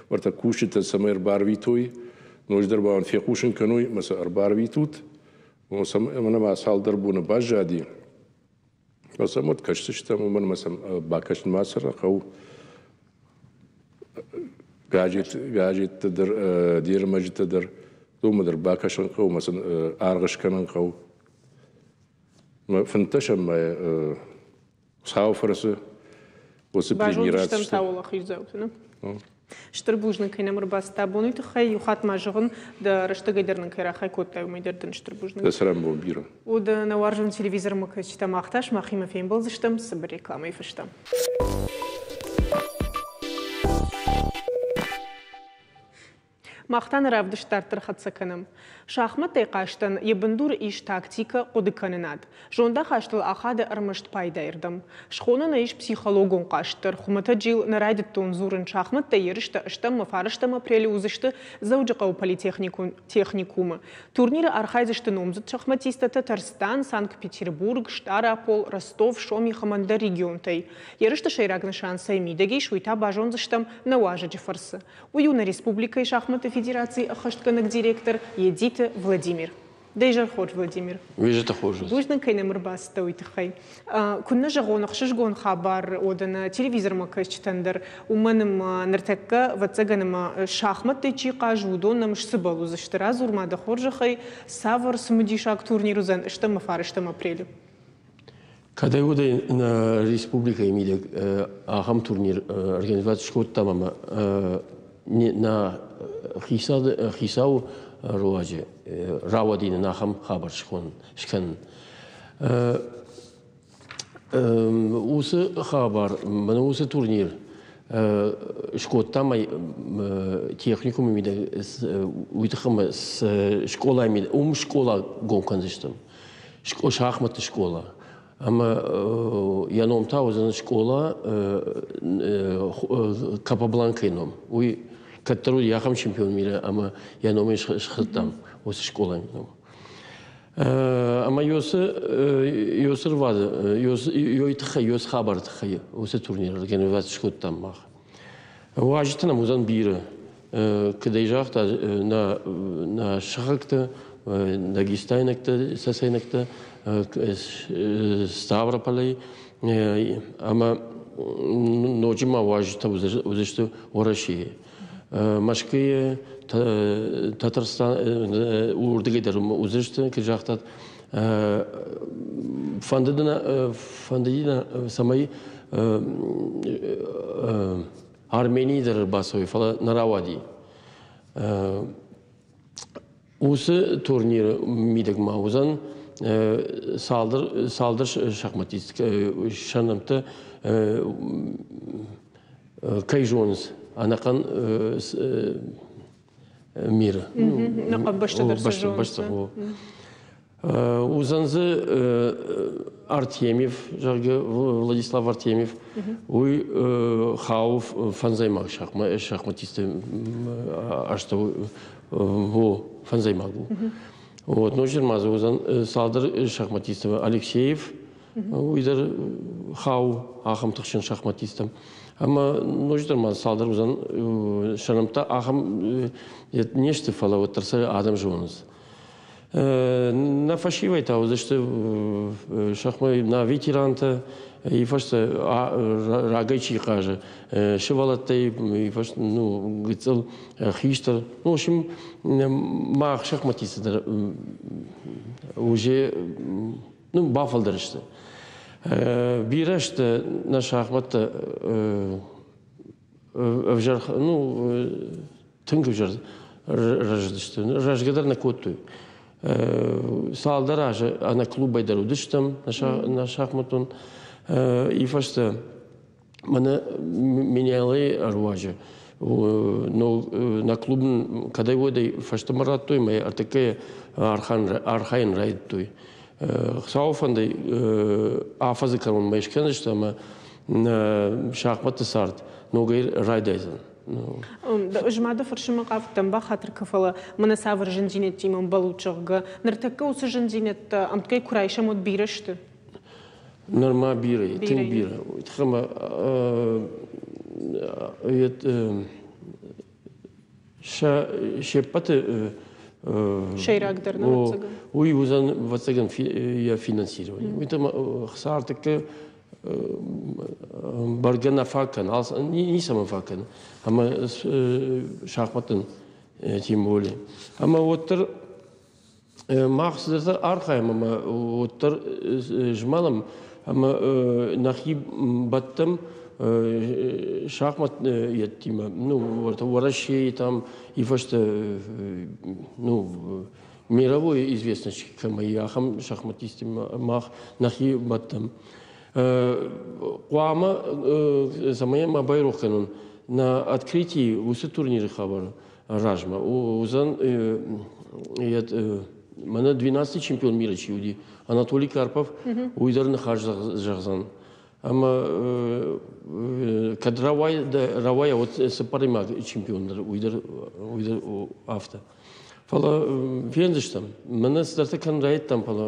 уӕртӕ кусджытӕ цӕмӕй ӕрбарвитой, ноджыдӕр ма уын фехъусын кӕной, ӕмӕ сӕ ӕрбарвитут. Мӕнӕ ма цалдӕр боны баззади. Сӕм уӕд кӕсдзыстӕм, уымӕн ӕмӕ сӕм бакӕсын ма цӕрын хъӕуы. Газеттӕ дӕр, де рмӕджытӕ дӕр, уымӕ дӕр бакӕсын хъӕуы ӕмӕ сын аргъ скӕнын хъӕуы. 15 мӕйы Хуыцауы фӕрцы уыцы премьерӕ. Базондзыстӕм та уӕлахиздзауты, нӕ? Стыр бузныг, кӕй нӕм ӕрбацыдтӕ абоны тыххӕй. Иу хатт ма зӕгъын, дӕ рӕстӕгӕй дӕр нын кӕй рахай кодтай, уымӕй дӕр дын стыр бузныг. Дӕ цӕрӕнбон бирӕ. Уыд нӕ уарзон телевизормӕ кӕсджытӕ мах та сымахимӕ фембӕлдзыстӕм цыбыр рекламӕйы фӕстӕ. Мах та нӕ равдыст дарддӕр хӕццӕ кӕнӕм. Шахмӕттӕй хъазтӕн йӕ бындуры ис тактикӕ, хъуыдыкӕнынад. Зондахастыл ахады ӕрмӕст пайдайырдӕм. Схонӕн ӕй ис психологон хъазт дӕр. Хуымӕтӕджы йыл нӕ райдыдтон дзурын. Шахмӕттӕй ерыстӕ ӕстӕм ӕмӕ фарӕстӕм апрелы уыдзысты Дзӕуджыхъӕуы политехникон техникумы. Турниры архайдзысты номдзыд шахматисттӕ Татарстан, Санкт-Петербург, Стъарапол, Ростов, Сомих ӕмӕ ӕндӕр регионтӕй. Ерысты сӕйраг нысан цӕй мидӕг ис, уый та базондзыстӕм нӕ уазӕджы фӕрцы. Уый у нӕ республикӕйы шахматты федерацийы ӕххӕстгӕнӕг директор Едиты Владимир. Дӕ изӕр хорз, Владимир. Уизӕрты хорз. Бузныг, кӕй нӕм ӕрбацыдтӕ, уый тыххӕй. Куыннӕ зӕгъон, ӕхсызгон хабар уӕдӕ нӕ телевизормӕ кӕсджытӕн дӕр, уымӕн ӕмӕ ныртӕккӕ, ӕвӕццӕгӕн, ӕмӕ шахмӕттӕй чи хъазы, уыдон нӕм сцыбӕл уыдзысты. Радзур ма дӕ хорзӕхӕй, цавӕр цымыдисаг турнир уыдзӕн ӕстӕм ӕмӕ фарӕстӕм апрелы? Кӕдӕй уӕдӕй нӕ республикӕйы мидӕг ахӕм турнир организаци скодтам ӕмӕ нӕ хицауы руаджы рауади нын ахӕм хабар скӕнын. Уыцы хабар, мӕнӕ уыцы турнир скодтам ӕй техникумы мидӕг, уый тыххӕй скъолайы мидӕг, уым скъола гом кӕндзыстӕм. Шахматты скъола. Ӕмӕ йӕ ном та уыдзӕн скъола Капабланкайы ном. Уый кӕддӕр уыди ахӕм чемпион миры ӕмӕ йӕ номӕй схуыдтам уыцы скъолайы ном. Ӕмӕ Йосы Йосы рвады Йойы тыххӕй, Йосы хабары тыххӕй уыцы турнир организаци скодтам мах. Уазджытӕ нӕм уыдзӕн бирӕ. Куыд ӕй загъта, нӕ сыхӕгтӕ, дагестайнӕгтӕ, цӕцӕйнӕгтӕ, Ставрополӕй ӕмӕ ноджы ма уазджытӕ уыдзысты Уӕрӕсейы. Мӕскуыйы, Татарстан, уырдыгӕй дӕр уыдзысты, куыд загътат. Фӕндыди нӕ, цӕмӕй Арменийы дӕр ӕрбацӕуой, фӕлӕ нӕ рауади. Уыцы турниры мидӕг ма уыдзӕн цалдӕр шахматист сӕ нӕмттӕ кӕй зонынц ӕнӕхъӕн миры. Бӕстӕ дӕр сӕ зонынц. Уыдзӕн дзы Артемьев, зӕгъгӕ, Владислав Артемьев. Уый хауы фӕндзӕймаг шахматисты астӕу во фӕндзӕймаг у. Вот, ноджы ма дзы уыдзӕн цалдӕр шахматисты Алексеев, уый дӕр хауы ахӕм тыхджын шахматисттӕм. Ӕмӕ ноджыдӕр ма цалдӕр уыдзӕн сӕ нӕмттӕ ахӕм не сты, фӕлӕ уӕддӕр сӕ адӕм зонынц. Нӕ фӕсивӕд та уыдзысты сӕхмӕ нӕ ветерантӕ, и фӕстӕ рагӕй чи хъазы, сывӕллӕттӕй, и фӕстӕ ну, гыццыл хистӕр. Ну, в общем, мах шахматисты дӕр уже ну, бафылдӕр сты. Бирӕ сты нӕ шахматтӕ ӕвзӕр, ну, тынг ӕвзӕр рӕзыдысты. Рӕзгӕ дӕр нӕ кодтой. Цалдӕр азы ӕнӕ клубӕй дӕр уыдыстӕм нӕ шахматон. И фӕстӕ мӕнӕ Меняйлайы ӕруаджы нӕ клуб кӕдӕй-уӕдӕй фӕстӕмӕ радтой мӕ ӕртыккӕйы архайын райдыдтой. Хуыцауы фӕндӕй афӕдзы кӕронмӕ скӕндзысты ӕмӕ шахматты цард ногӕй райдайдзӕн. Ӕз ма дӕ фӕрсынмӕ хъавыдтӕн, бахатыр кӕ, фӕлӕ мӕнӕ цавӕр зындзинӕдтимӕ ӕмбӕлут, зӕгъгӕ, ныртӕккӕ уыцы зындзинӕдтӕ ӕмткӕй куы райсӕм, уӕд бирӕ сты? Нырма бирӕ, тынг бирӕ. Уый тыххӕй ма се ппӕты сӕйрагдӕр ӕвӕццӕгӕн. Уый уыдзӕн, ӕвӕццӕгӕн, йӕ финансирование. Уый та хца ӕртӕккӕ бӕргӕ нӕ фаг кӕны, ницӕмӕн фаг кӕны. Ӕмӕ шахматтӕн тем более. Ӕмӕ уӕддӕр мах цыдӕртӕ архайӕм ӕмӕ уӕддӕр змӕлӕм ӕмӕ нӕхи бӕттӕм шахмат йедтимӕ, ну, Уӕрӕсейы там и фӕстӕ, ну, мировой известность кӕмӕй ахӕм шахматисттимӕ мах нӕхи бӕттӕм. Хъуамӕ, цӕмӕй ма байрох кӕнон, на открытии уыцы турниры хабар размӕ уыдзӕн мӕнӕ 12 чемпион мира чи уыди, Анатолий Карпов, уый дӕр ныхас зӕгъдзӕн. Ӕмӕ кӕд рауайа, уӕд цыппӕрӕймаг чемпион дӕр уый дӕр уый дӕр афтӕ. Фӕлӕ фендзыстӕм. Мӕнӕ цыдӕртӕ кӕнын райдыдтам, фӕлӕ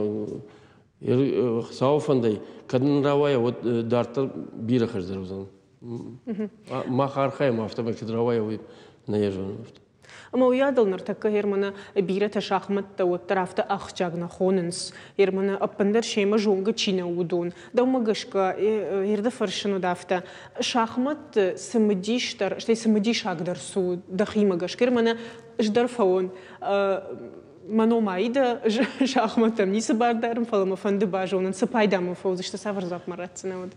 Хуыцауы фӕндӕй, кӕд нын рауайа, уӕд дарддӕр бирӕ хуыздӕр уыдзӕн. Мах архайӕм афтӕмӕй, кӕд рауайа, уый нӕ йӕ зонын. Ӕмӕ уыйадыл ныртӕккӕ Германы бирӕтӕ шахмӕттӕ уӕддӕр афтӕ ахсджиаг нӕ хонынц. Германы ӕппындӕр семӕ зонгӕ чи нӕу, уыдон. Дӕумӕ гӕсгӕ, ирды фӕрсын уыд афтӕ, шахмӕтты цымыдисдӕр, стӕй цымыдисагдӕр цы у дӕхимӕ гӕсгӕ? Германы ӕз дӕр фӕуон. Мӕ ном Аида, шахмӕттӕм ницы бар дарын, фӕлӕ мӕ фӕнды базонын, цы пайда мын фӕуыдзысты, цавӕр дзуапп мӕ ратдзынӕ уӕд?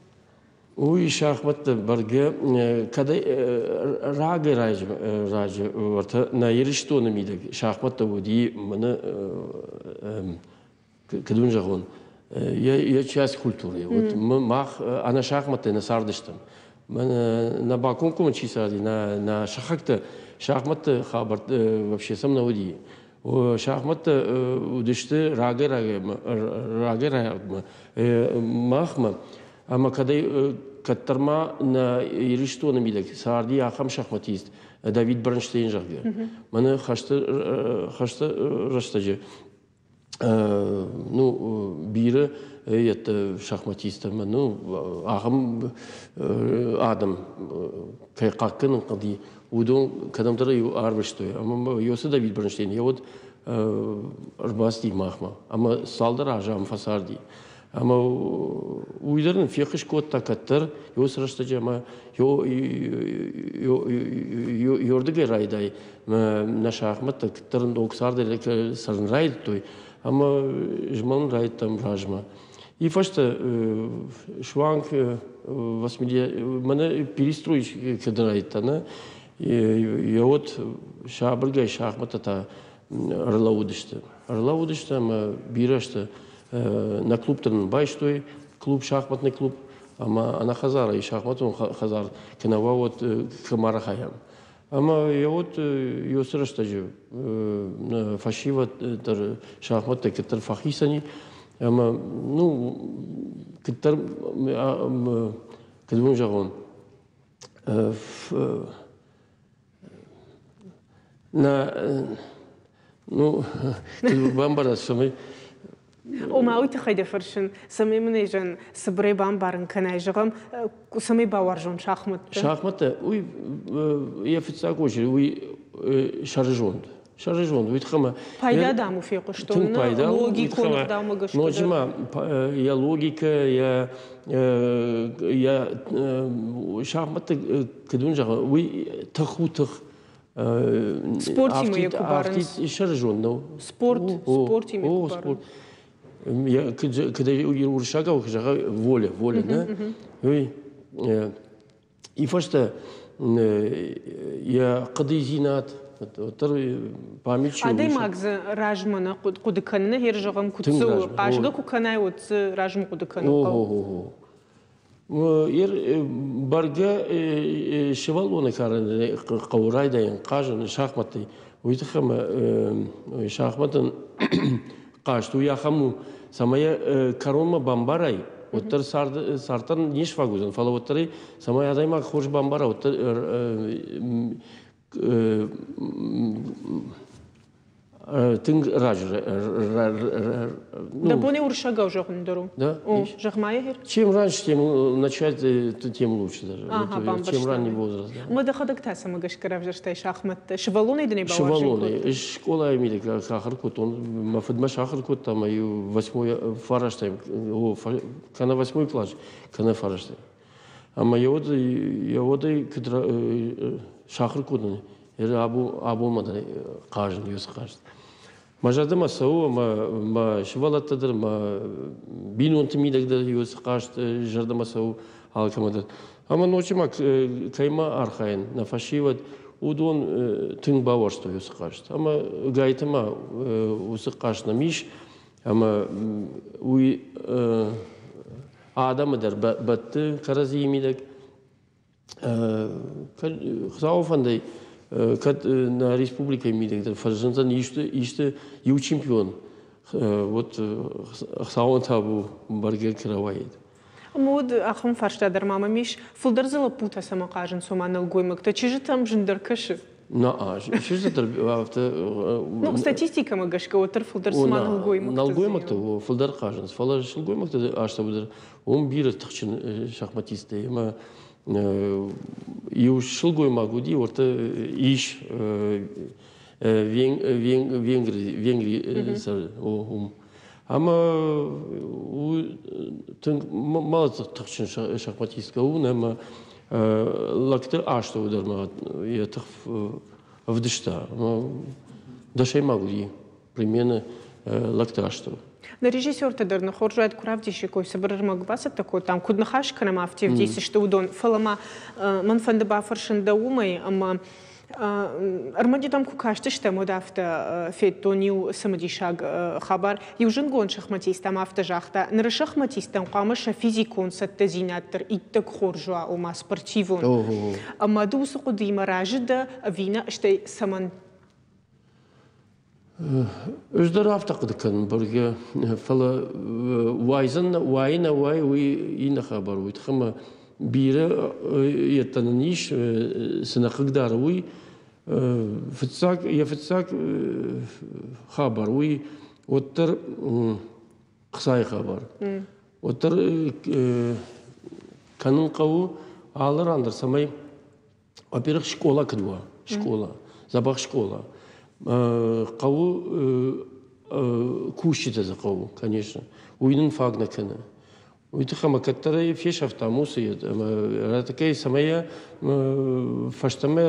Уый шахмӕттӕ бӕргӕ кӕд рагӕй раджы уӕртӕ нӕ Ирыстоны мидӕг шахмӕттӕ уыди мӕнӕ куыд уын зӕгъон, йӕ часть культуры. Вот мах ӕнӕ шахмӕттӕй нӕ цардыстӕм. Нӕ бакомкоммӕ чи царди, нӕ сыхӕгтӕ шахмӕтты хабӕртты вообще сӕм нӕ уыди. Шахмӕттӕ уыдысты рагӕй-рагмӕ махмӕ. Ӕмӕ кӕдӕй кӕддӕр ма нӕ Ирыстоны мидӕг царди ахӕм шахматист Давид Бронштейн, зӕгъгӕ. Мӕнӕ хӕсты рӕстӕджы ну, бирӕ йедтӕ шахматисттӕ ну, ахӕм адӕм кӕй хъахъхъӕнын хъуыди, уыдон кӕдӕмдӕр иу арвыстой. Ӕмӕ Йосы Давид Бронштейн йӕ уӕд ӕрбацыди махмӕ. Ӕмӕ цалдӕр азы ам фӕцарди. Ӕмӕ уый дӕр нын феххуыс кодта кӕддӕр уыцы рӕстӕджы ӕмӕ ёрдыгӕй райдай нӕ шахмӕттӕ кӕддӕр ног царды цӕрын райдыдтой ӕмӕ змӕлын райдыдтам размӕ. И фӕстӕ суанг мӕнӕ перестройка кӕд райдыдта, нӕ, йӕ уӕд сабыргай шахматтӕ та ӕрлӕууыдысты. Ӕрлӕууыдысты ӕмӕ бирӕ сты. Нӕ клубтӕ нын байстой, клуб, шахматный клуб, ӕмӕ ӕнӕхӕдзарӕй шахматон хӕдзар куы нӕ уа, уӕд кӕм архайӕм. Ӕмӕ йӕ уӕд уыцы рӕстӕджы нӕ фӕсивӕд дӕр шахматтӕй кӕддӕр фӕхицӕн и. Ӕмӕ, ну, кӕддӕр, куыд уын зӕгъон, нӕ, ну, куыд бамбарат, цӕмӕй Ома уый тыххӕй дӕ фӕрсын, цӕмӕй мын ӕй зӕн цыбырӕй бамбарын кӕнай, зӕгъӕм, цӕмӕй бауарзон шахмӕттӕ? Шахмӕттӕ, уый йӕ фыццаг очередь, уый сӕрызонд. Сӕрызонд, уый тыххӕй Пайда дам у фехъуыстон, тынг пайда у. Логикон ӕгъдаумӕ гӕсгӕ. Ноджы ма йӕ логикӕ, йӕ йӕ шахмӕтты, куыд уын зӕгъын, уый тых у тых. Спортимӕ йӕ куы барынц. Сӕрызонд нӕу. Спорт, спортимӕ куы барынц. Когда уырыссагау зӕгъа воля, воля, да? Уый и фӕстӕ йӕ хъуыдыдзинад уӕддӕр память Адӕймаг дзы размӕ нӕ хъуыды кӕныны хер зӕгъӕм, куыд цы у, хъазгӕ куы кӕнай, уӕд дзы размӕ хъуыды кӕнын хъӕуы. Бӕргӕ сывӕллоны карӕн хъӕуы райдайын хъазын шахматтӕй. Уый тыххӕй ӕмӕ шахматӕн хъазт уый ахӕм у, цӕмӕй кӕронмӕ бамбарай, уӕддӕр цардӕн не сфаг уыдзӕн, фӕлӕ уӕддӕр цӕмӕй адӕймаг хорз бамбара, уӕддӕр тынг раджы. Да боне уырыссагау зӕгъын дӕр у. Да? Зӕгъ-ма йӕ. Чем раньше, тем начать, тем лучше даже. Ага, чем ранний возраст. Да. Ма дӕхӕдӕг та цӕмӕ гӕсгӕ равзӕрстай шахмӕттӕ? Сывӕллонӕй дын ӕй бауарзын Сывӕллонӕй. Скъолайы мидӕг сахуыр кодтон. Мӕ фыдмӕ сахуыр кодта, ӕмӕ иу восьмой, фарастӕм, кӕнӕ восьмой класс, кӕнӕ фарастӕм. Ӕмӕ йӕ уӕдӕй куыд сахуыр кодтон, абонмӕ дӕр хъазын уыцы хъазт. Мӕ зӕрдӕмӕ цӕуы ӕмӕ мӕ сывӕллӕттӕ дӕр, мӕ бинонты мидӕг дӕр уыцы хъазт зӕрдӕмӕ цӕуы алкӕмӕ дӕр. Ӕмӕ ноджы ма кӕимӕ архайын, нӕ фӕсивӕд, уыдон тынг бауарзтой уыцы хъазт. Ӕмӕ гайтӕ уыцы хъазт нӕм ис, ӕмӕ уый адӕмы дӕр бӕтты кӕрӕдзийы мидӕг. Хуыцауы фӕндӕй, кӕд нӕ республикӕйы мидӕг дӕр фӕзындзӕн исты, исты иу чемпион, вот Хуыцауӕн табу бӕргӕ куы рауаид. Ӕмӕ уӕд ахӕм фарста дӕр ма мӕм ис, фылдӕр дзы лӕппутӕ цӕмӕ хъазынц, ома нӕлгоймӕгтӕ, чызджытӕм зындӕр кӕсы? На, чызджытӕ афтӕ. Ну, статистикӕмӕ гӕсгӕ уӕддӕр фылдӕр цыма нӕлгоймӕгтӕ. Нӕлгоймӕгтӕ фылдӕр хъазынц, фӕлӕ сылгоймӕгты астӕу дӕр уым бирӕ тыхджын шахматисттӕ ӕмӕ иу сылгоймаг уыди, уӕртӕ ис Венгрийы уым. Ӕмӕ тынг мӕлӕт тыхджын шахматисткӕ у, ӕмӕ лӕгты астӕу дӕр ма йӕ тых ӕвдыста. Дӕсӕймаг уыди примерно лӕгты астӕу. Нӕ режиссертӕ дӕр нӕ хорз уӕд куы равдисиккой, цыбыр ӕрмӕг бацӕттӕ кодтам, куыд ныхас кӕнӕм, афтӕ ӕвдисдзысты уыдон. Фӕлӕ ма мӕн фӕнды бафӕрсын дӕ уымӕй, ӕмӕ ӕрмӕджытӕм куы кастыстӕм, уӕд афтӕ федтон иу цымыдисаг хабар. Иу зындгонд шахматист ӕм афтӕ загъта, ныры шахматисттӕн хъуамӕ сӕ физикон цӕттӕдзинад дӕр иттӕг хорз уа, ома спортивон. Ӕмӕ ды уыцы хъуыдыимӕ разы дӕ ӕви нӕ, стӕй цӕмӕн? Ӕз дӕр афтӕ хъуыды кӕнын, бӕргӕ, фӕлӕ уайдзӕн, уайы нӕ уайы, уый иннӕ хабар. Уый тыххӕй ма бирӕ йедтӕ нын ис, цы нӕ хъыгдары, уый. Фыццаг, йӕ фыццаг хабар, уый уӕддӕр хцайы хабар. Уӕддӕр кӕнын хъӕуы алы ран дӕр, цӕмӕй во-первых, школа куыд уа, школа, дзӕбӕх школа. Хъӕуы кусджытӕ дзы хъӕуы, конечно. Уый нын фаг нӕ кӕны. Уый тыххӕй ӕмӕ кӕддӕрӕй фесӕфтам уыцы ӕмӕ ратыкӕй цӕмӕй фӕстӕмӕ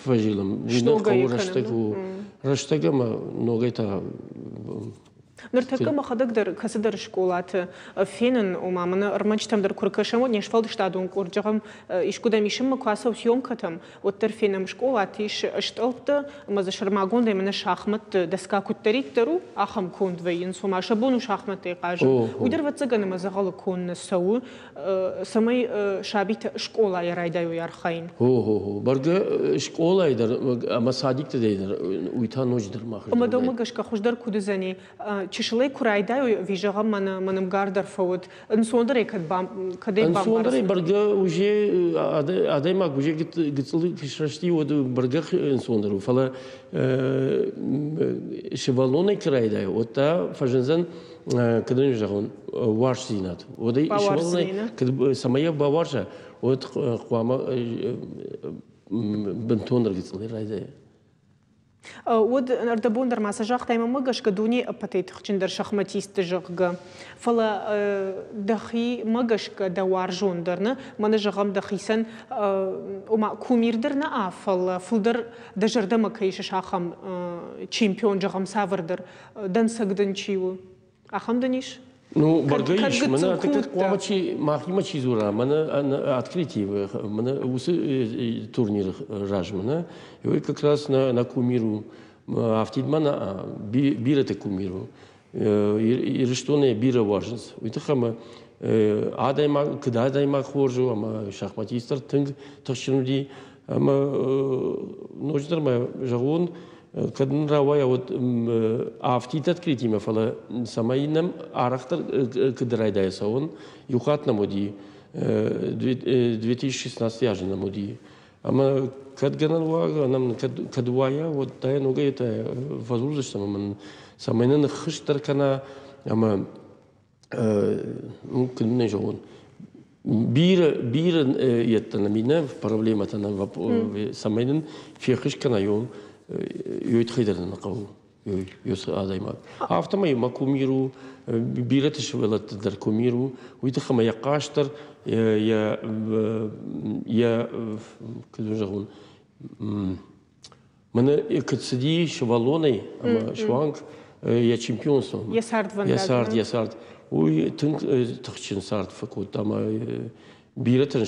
фӕзилӕм. Уый нӕ хъӕуы рӕстӕг у. Рӕстӕг ӕмӕ ногӕй та Ныртӕккӕ мӕхӕдӕг дӕр кӕцыдӕр скъолаты фенын, ома мӕнӕ ӕрмӕджытӕм дӕр куы ркӕсӕм, уӕд не сфӕлдыстадон къорд, зӕгъӕм, искуыдӕм исынмӕ куы ацӕуы съемкӕтӕм, уӕддӕр фенӕм, скъолаты ис стъӕлттӕ ӕмӕ дзы сӕрмагондӕй мӕнӕ шахмӕтты доска куыддӕриддӕр у, ахӕм конд вӕййынц, ома сӕ бон у шахмӕттӕй хъазын. Уый дӕр, ӕвӕццӕгӕн, ӕмӕ дзӕгъӕлы конд нӕ цӕуы, цӕмӕй сабитӕ скъолайӕ райдайой архайын. О, бӕргӕ скъолайы дӕр ӕмӕ садикты дӕр уый та ноджыдӕр ма Ӕмӕ дӕумӕ гӕсгӕ хуыздӕр куыд уыдзӕни, чысылӕй куы райдайой ӕви, зӕгъӕм, мӕнӕ мӕн ӕмгар дӕр фӕуӕд, ӕнцондӕрӕй кӕд кӕдӕй Ӕнцондӕрӕй бӕргӕ уже адӕймаг уже гыццыл куы срӕзти, уӕд бӕргӕ ӕнцондӕр у, фӕлӕ сывӕллонӕй куы райдайа, уӕд та фӕзындзӕн, куыд ын зӕгъон, уарзтдзинад. Уӕд ӕй сывӕллонӕй цӕмӕй йӕ бауарза, уӕд хъуамӕ бынтондӕр гыццылӕй райдайа. Уӕд ӕрдӕбон дӕр ма цы загътай, мӕнмӕ гӕсгӕ дуне ӕппӕтӕй тыхджындӕр шахматистты, зӕгъгӕ. Фӕлӕ дӕхимӕ гӕсгӕ дӕ уарзондӕр, нӕ? Мӕнӕ зӕгъӕм, дӕхицӕн, ома кумир дӕр нӕ, фӕлӕ фылдӕр дӕ зӕрдӕмӕ кӕй ис, ахӕм чемпион, зӕгъӕм, цавӕрдӕр дӕнцӕг дын чи у, ахӕм дын ис? Ну, бӕргӕ ис, мӕнӕ хъуамӕ чи махимӕ чи дзура, мӕнӕ открытие, мӕнӕ уыцы турниры размӕ, нӕ, и как раз на кумиру, афтид ма на бирӕты кумиру. Ирыстонӕй бирӕ уарзынц. Уый тыххӕй ӕмӕ адӕймаг, куыд адӕймаг хорз у, ӕмӕ шахматист дӕр тынг тыхджын уыди. Ӕмӕ ноджыдӕр ма зӕгъон, кӕд нын рауайа, уӕд афтид открытимӕ, фӕлӕ цӕмӕй нӕм арӕхдӕр куыд райдайа цӕуын, иу хатт нӕм уыди, 2016 азы нӕм уыди. Ӕмӕ кӕд гӕнӕн уа, нӕм кӕд уайа, уӕд та ногӕй та фӕдзурдзыстӕм ӕмӕ цӕмӕй нын ныххызтдӕр кӕна ӕмӕ, ну, куыд нӕ зӕгъон, бирӕ бирӕ йедтӕ нӕм иннӕ проблемӕтӕ нӕм, цӕмӕй нын феххуыс кӕна, ёй тыххӕй дӕр нӕ хъӕуы ёсы адӕймаг. Афтӕмӕй мӕ кумир у, бирӕты сывӕллӕтты дӕр кумир у, уый тыххӕй ӕмӕ йӕ хъазт дӕр, йӕ куыд зӕгъон, мӕнӕ куыд цыди сывӕллонӕй ӕмӕ суанг йӕ чемпионство. Йӕ цардвӕндаг. Йӕ цард, йӕ цард. Уый тынг тыхджын цард фӕкодта ӕмӕ бирӕтӕн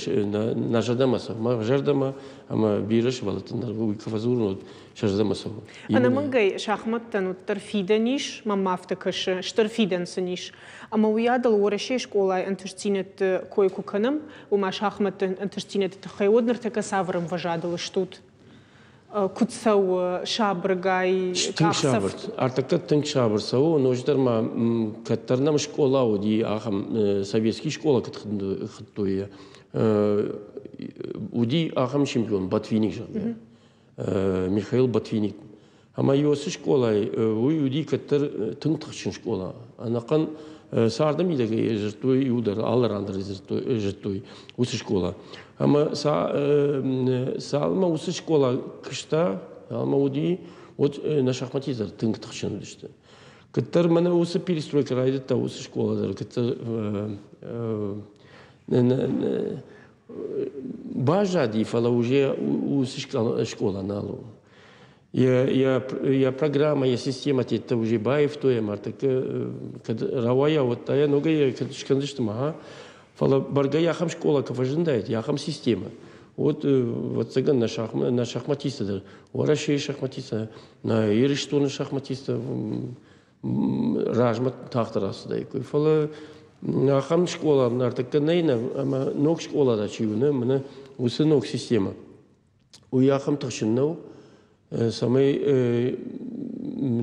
нӕ зӕрдӕмӕ цӕуы. Мӕ зӕрдӕмӕ ӕмӕ бирӕ сывӕллӕттӕн дӕр уый куы фӕдзурын, уӕд сӕ зӕрдӕмӕ цӕуы. Ӕнӕмӕнгӕй шахмӕттӕн уӕддӕр фидӕн ис, мӕнмӕ афтӕ кӕсы, стыр фидӕн сын ис. Ӕмӕ уыйадыл Уӕрӕсейы скъолайы ӕнтыстдзинӕдты кой куы кӕнӕм, ома шахмӕтты ӕнтыстдзинӕдты тыххӕй, уӕд ныртӕккӕ цавӕр ӕмвӕзадыл стут? Куыд цӕуы сабыргай? Тынг сабыр. Ӕртӕккӕ тынг сабыр цӕуы. Ноджыдӕр ма кӕддӕр нӕм скъола уыди, ахӕм советский скъола куыд хуыдтой, уыди ахӕм чемпион Ботвинник, зӕгъгӕ. Михаил Ботвинник. Ӕмӕ уыцы скъолайы уый уыди кӕддӕр тынг тыхджын скъола. Ӕнӕхъӕн царды мидӕгӕй зыдтой иу дӕр, алы ран дӕр зыдтой уыцы скъола. Ӕмӕ цалынмӕ уыцы скъола куыста, цалынмӕ уыди, уӕд нӕ шахматисттӕ дӕр тынг тыхджын уыдысты. Куыддӕр мӕнӕ уыцы перестройка райдыдта, уыцы скъола дӕр куыддӕр баззади, фӕлӕ уже уыцы скъола нал у. Йӕ программӕ, йӕ системӕ теттӕ уже баивтой ӕмӕ ӕртӕккӕ кӕд рауайа, уӕд та йӕ ногӕй кӕд скӕндзысты ма. Фӕлӕ бӕргӕ ахӕм скъола куы фӕзындаид, ахӕм системӕ, уӕд, ӕвӕццӕгӕн, нӕ шахматисттӕ дӕр, Уӕрӕсейы шахматисттӕ, нӕ Ирыстоны шахматисттӕ размӕ тагъддӕр ацыдаиккой. Фӕлӕ ахӕм скъола ӕртӕккӕ нӕй, ӕмӕ ног скъола та чи уыны, мӕнӕ уыцы ног системӕ. Уый ахӕм тыхджын нӕу, цӕмӕй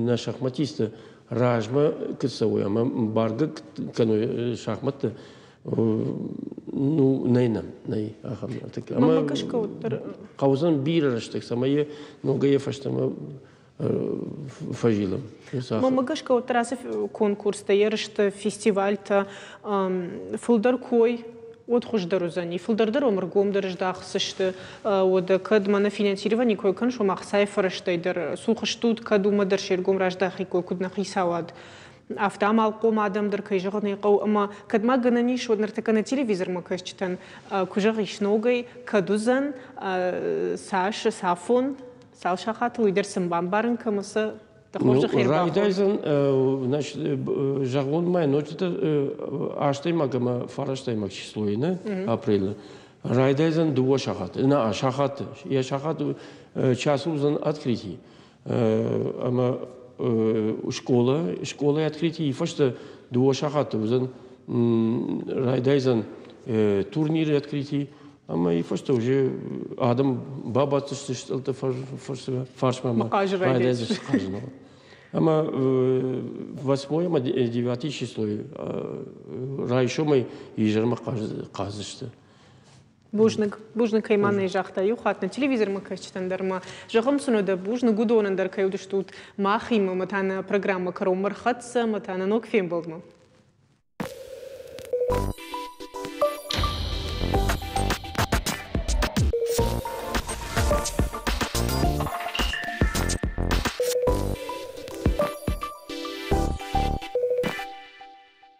нӕ шахматисттӕ размӕ куыд цӕуой ӕмӕ баргӕ кӕной шахмӕтты, ну, нӕй нӕм, нӕй ахӕм. Ӕмӕ хъӕудзӕн бирӕ рӕстӕг, цӕмӕй ногӕй йӕ фӕстӕмӕ фӕзилӕм. Мӕнмӕ гӕсгӕ, уӕддӕр ацы конкурстӕ, ерысты, фестивальтӕ фылдӕр кой уӕд хуыздӕр уыдзӕни. Фылдӕр дӕр уӕм ӕргомдӕр здӕхдзысты. Уӕдӕ кӕд мӕнӕ финансировани кой кӕныс, уым ӕхцайы фӕрӕзтӕй дӕр цух стут, кӕд уымӕ дӕр се ргом раздахиккой, куыд нӕ хицауад, афтӕ амалхъом адӕм дӕр, кӕй зӕгъын ӕй хъӕуы. Ӕмӕ кӕд ма гӕнӕн ис, уӕд ныртӕккӕ нӕ телевизормӕ кӕсджытӕн куы зӕгъис ногӕй, кӕд уыдзӕн, цас, цафон, цал сахатыл, уый дӕр сын бамбарын кӕмӕ сӕ Дӕ хорзӕхӕй Райдайдзӕн, значит, зӕгъон ма ноджыдӕр ӕстӕймаг ӕмӕ фарастӕймаг числойы, нӕ, апрелы. Райдайдзӕн дыууӕ сахаты, нӕ, сахаты. Йӕ сахат час уыдзӕн открытий. Ӕмӕ школа, школайы открытийы фӕстӕ дыууӕ сахаты уыдзӕн райдайдзӕн турниры открытий. Ӕмӕ и фӕстӕ уже адӕм бабаддзысты стъӕлтты фарсмӕ ӕмӕ райдайдзысты хъазын. Ӕмӕ восьмой ӕмӕ девятый числойы райсомӕй изӕрмӕ хъаздзысты. Бузныг. Бузныг, кӕй ма нӕ загъта иу хатт нӕ телевизормӕ кӕсджытӕн дӕр ма. Зӕгъӕм сын уӕдӕ бузныг уыдонӕн дӕр, кӕй уыдыстут махимӕ ӕмӕ та нӕ программӕ кӕронмӕ рхӕццӕ ӕмӕ та нӕ ног фембӕлдмӕ.